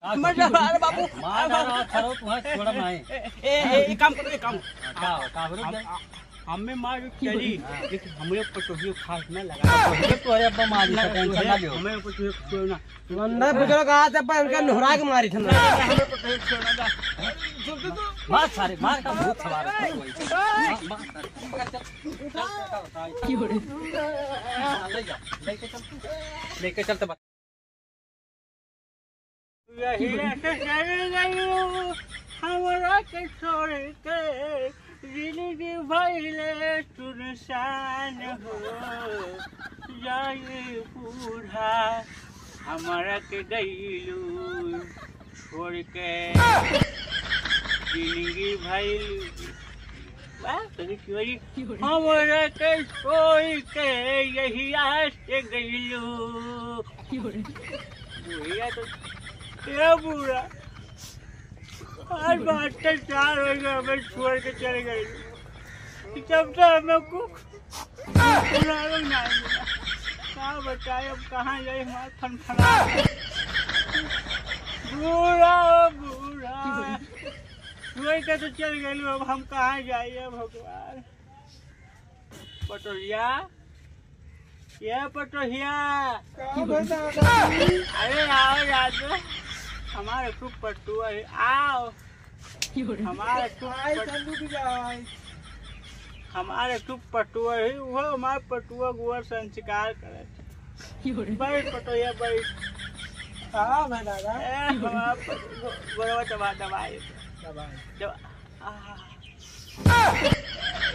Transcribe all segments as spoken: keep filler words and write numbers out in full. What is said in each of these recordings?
मर जा, अरे बाबू। मार डाला, अच्छा रहो, तुम्हारा छोड़ा नहीं। ए, ए, ए, एक काम करो, एक काम। हाँ, का, का हो रहा है? हम, हमें मार चली, हाँ। लेकिन हमें पटोहियो खास में लगा। पटोहियो तो अरे अब्बा मारी, ना, टेंशन ना लियो। हमें पटोहियो छोड़ो ना। अंदर बुजुर्ग आते पर उनका नुहरा के मारी थे ना। हमें पटोहियो छोड़ो ना। मार सारे, मार का भूत सवार है कोई। मार, मार सारे। चल, चल, चल, चल, चल, चल। ले जा, लेके चल। लेके चल तो यही से चल गइलू हमरा के छोड़ के, जिंदगी भइले सुनसान हो। जाए बूढ़ा हमरा के गइलू छोड़ के, जिंदगी भइल बा, कभी चोरी हमरा के छोड़ के यही से गइलू। बुढ़िया तो, ए बूढ़ा, आज बहत्तर साल हो गए, हमें छोड़ के चले गए। जब से हमें कुछ सुनावे ना मिला। का बताए, अब कहाँ जाए, हमार फनफना। बूढ़ा, बूढ़ा। छोड़ के तो चल गए, अब हम कहाँ जाए, भगवान। पटोहिया, ये पटोहिया। का बा दादा? अरे आओ यार, हमारे खूब पटुआ है, आओ। हमारे खूब आई पट-, चंदू की जाए। हमारे खूब पटुआ है, वो हमारे पटुआ गोबर संस्कार करे। बैठ पटोहिया, बैठ। का बा दादा? ए, हमारा पटुआ, गोरवा दबा, दबाए। दबाए। दबा। आह।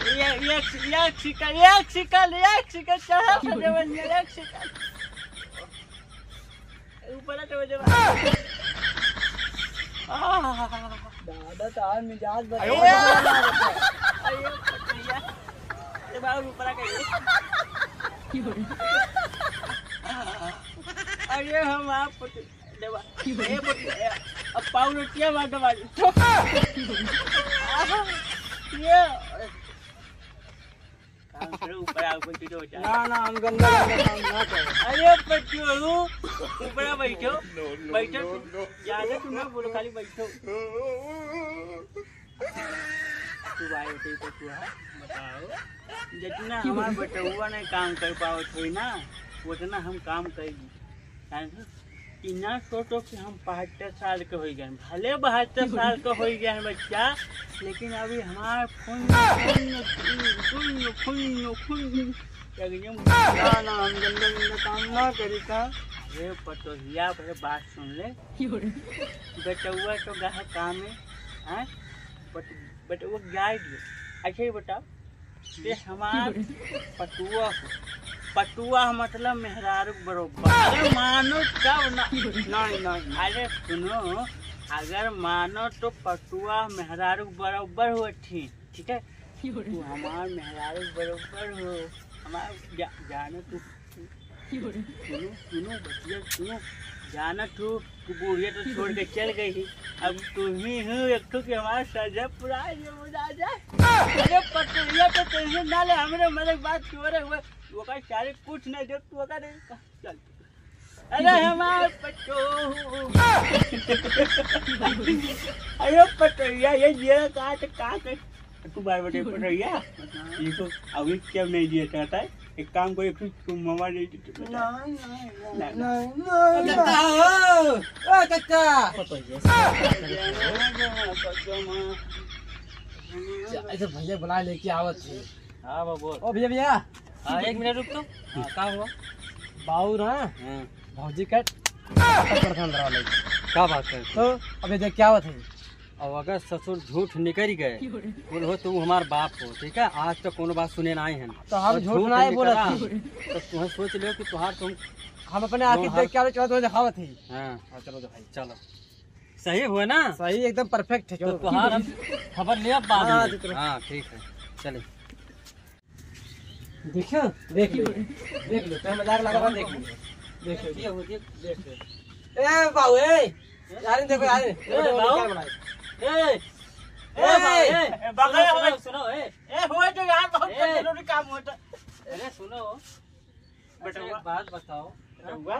ये, ये, एक सेकंड, एक सेकंड, एक सेकंड, चढ़ा तो देवन, ये एक सेकंड। ऊपर तो देवन। आह। दादा, तार मिजाज बदल गया। अरे, भैया। ये बाबू ऊपर आ गए। अरे, हम आप देवा। ए, बतिया, ए, अब पाव रोटिया मार दबा दे। तो, ये, काम करो, ऊपर आओ, कोई चीज़ हो जाए। ना, ना, हम गंदा, गंदा काम ना करें। अरे, बच्चों, ऊपर आ, बैठो। No, no, बैठो, no, no। ज़्यादा तुम ना बोलो, खाली बैठो। तू भाई, तू तो तू है, बताओ। जितना हमार बटउआ नहीं काम कर पावत होई ना, उतना हम काम करी। काहे से कि ना सोचो कि हम बहत्तर साल के होई गए, भले बहत्तर साल के होई गए हैं बच्चा, लेकिन अभी हमार फुन्न, फुन्न, फुन्न, फुन्न, फुन्न, एकदम ना, ना, हम गंदा, गंदा काम ना करी का। अरे पतोहिया, पहले बात सुन ले। बेटउआ तो गहा काम है, हैं? बट, बटउआ गाय दिए। अच्छा, ये बताओ, ये हमार पटुआ हो। पटुआ मतलब मेहरारू बरोबर। अगर मानो तब ना। नहीं, नहीं। अरे सुनो, अगर मानो तो पटुआ मेहरारू बरोबर हुए, ठीक, ठीक है? तू हमार मेहरारू बरोबर हो। हमार जा-, जानो तू। सुनो, सुनो, बतिया सुनो। जानत हो, तू बुढ़िया तो छोड़ के चल गई थी। अब तू ही हो एक ठो कि हमारा सजा पुराए ये बुझा जाए। अरे पटुहिया तो टेंशन ना ले, हमरे मरे के बाद तोरे हुए, ओकर सारे कुछ नहीं दे, तू ओकर नहीं, चल। अरे हमार पटो। अरे पटोहिया, ये जिया का तो का कर। तू बार बटे पटोहिया। ये तो अभी क्या नहीं दिया चाहता है। एक काम करो, एक ठो तुम मवा दे दे, बता। नहीं, नहीं, नहीं, नहीं, नहीं, नहीं। कक्का हो। ओ कक्का। अच्छा, भैया बुला लेके आवत है। हाँ, बाबू। ओ भैया, भैया। हाँ, एक मिनट रुक तो। हाँ, का हुआ? बाऊ ना, हाँ। भौजी का पसंद रहा लड़की। का बात है? तो अबे देख क्या होत है। अब अगर ससुर झूठ निकल गए, बोल हो तो वो हमार बाप हो, ठीक है? आज तक कोनो बात सुने ना आए हैं। तो हम और झूठ झूठ ना निकला, बोलत ही। तो तुम सोच लो कि तुहार तुम हम अपने आँखी दोनों देख के आवे, चलो तो दिखावत ही। हाँ। हाँ, चलो दिखाई। चलो। सही हुआ ना? सही, एकदम perfect है। तो चलो। तुहार हम खबर ले अब बाद हाँ, में। हाँ, ठीक है। चले। देखियो, देख लो, देख लो, तुम्हें मजाक लगा रहा, देख लो, देख लो, ये हो, देख, देख लो। ए बाबू, ए, यार देखो यार, ए, बाबू। क्या बनाए? ए, ए, ए, बाबू, ए, ए, बाबू, सुनो, सुनो, सुनो, ए। ए, हुआ जो यार, बहुत ए। जरूरी काम होता। अरे सुनो, अच्छा, बटुआ। एक बात बताओ। बटुआ?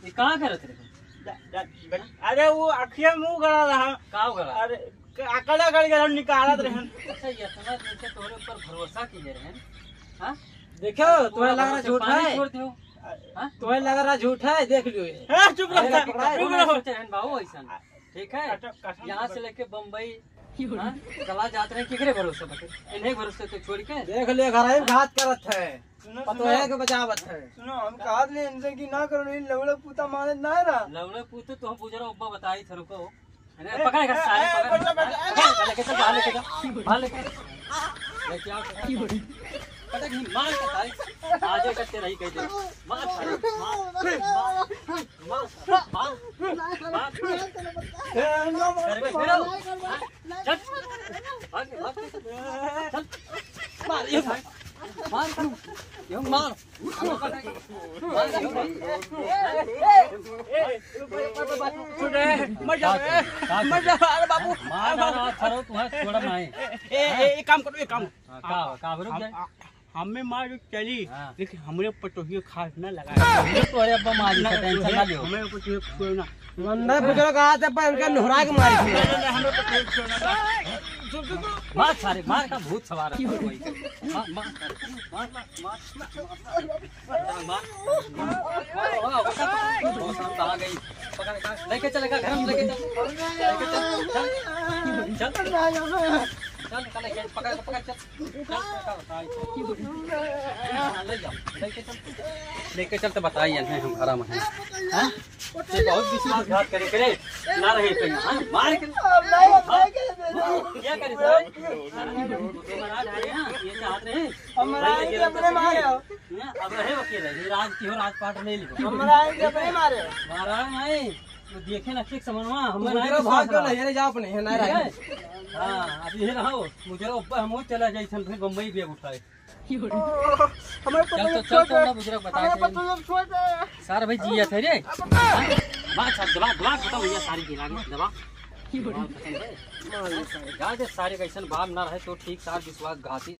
ये कहाँ करत रहे? जा, जा, बैठ। अरे वो अखिया मुंह गड़ा रहा। का हो गड़ा? अरे क-, अकड़ा गड़ गया, निकालत रहन। अच्छा, ये इतना दिन से तोरे ऊपर भरोसा किए रहन। हाँ? देखो, तुम्हें लग रहा झूठ है। छोड़ दियो। हाँ? तुम्हें लग रहा झूठ है, देख लियो ये। ए, चुप रहो, अरे, चुप रहो। सोचे रहन बाबू ऐसा। ठीक है? कसम, कसम यहाँ से। लेके बम्बई, हाँ? गला जात रहे, केकरे भरोसे बटे? इन्हें भरोसे तो छोड़ के। देख ले, घर ही घात करत है। सुनो, पतोहे सुनो। के बचावत है। सुनो, हम कहत नहीं इनसे कि ना करो, लेकिन लौड़ा पूता माने ना रहा। लौड़ा पूता तो हम बुजरा उब्बा बताई थे, रुको। अरे, ए, पकड़ के ए, सारे ए, पकड़। बैठो, बैठो, ए। पकड़, लेके चल, बाहर लेके जा। बाहर लेके जा। लेके आओ। पता नहीं, मार के सारे। आज एक हत्या रही कह दे। मार सारे, मार, मार। मार, मार, मार। ए, ना मार। अरे, बे, फिर आओ। चल। भाग, भाग। चल। मार, ये मार। मार, ये मार। मार, ये मार। मर जा, मर जा, अरे बाबू। मार, मार, मार, छोड़ो, तुम्हारा छोड़ा नहीं। ए, ए, एक काम करो, एक काम। हाँ, का, का, रुक हम, जाए। हमें मार चली, हाँ। लेकिन हमरे पतोहियो खास ना लगा। हमरे तोरे अब्बा मारी ना, से tension ना लियो। हमरे पतोहियो छोड़ ना। अंदर बुजुर्ग आते पर इनका नोहरा के मारी थी। नहीं, नहीं, नहीं, हमरे पतोहियो छोड़ ना। मार सारे, मार का भूत सवार है कोई। मार, मार, मार, मार, मार, मार, मार, मार, मार, मार, कहाँ गई? पकड़, पकड़, लेके चलेगा घर में, लेके चल, लेके चल, चल, चल, चल, चल, लेके, पकड़, पकड़, चल। हाँ, ले जाओ, लेके चल। लेके चल तो बताइए, नहीं हम हराम हैं। हाँ? ये बहुत विश्वासघात करे, करे। ना रहे पे, हाँ? मार के। क्या करे, साहब? महाराज आए हैं, ये चाहत रहे। हम महाराज के अपने मारे हो। हाँ, अब रहे वकील है, ये राज की हो, राजपाट ले लो। हम महाराज के अपने मारे हो। महाराज नहीं, तो देखे ना, ठीक समझ में, हम मुझे नहीं तो विश्वास भाग रहा। नहीं, ये जाओ अपने, है ना, ठीक है? राज। हाँ, अब ये रहो, मुझे ऊपर हम वो चला जाए, फिर बम्बई बैग उठाए। हमारे चल पतोहिया तो, चल छोड़ तो दे। ना बुजुर्ग बता हमारे के। पतोहिया छोड़ दे। सारा भाई जिया था रे। अब बता। मार सारे, दबा, दबा, खत्म हो गया सारी की लागे, दबा। जा दे सारे, कैसन बाप ना रहे तो ठीक, सार विश्वासघाती।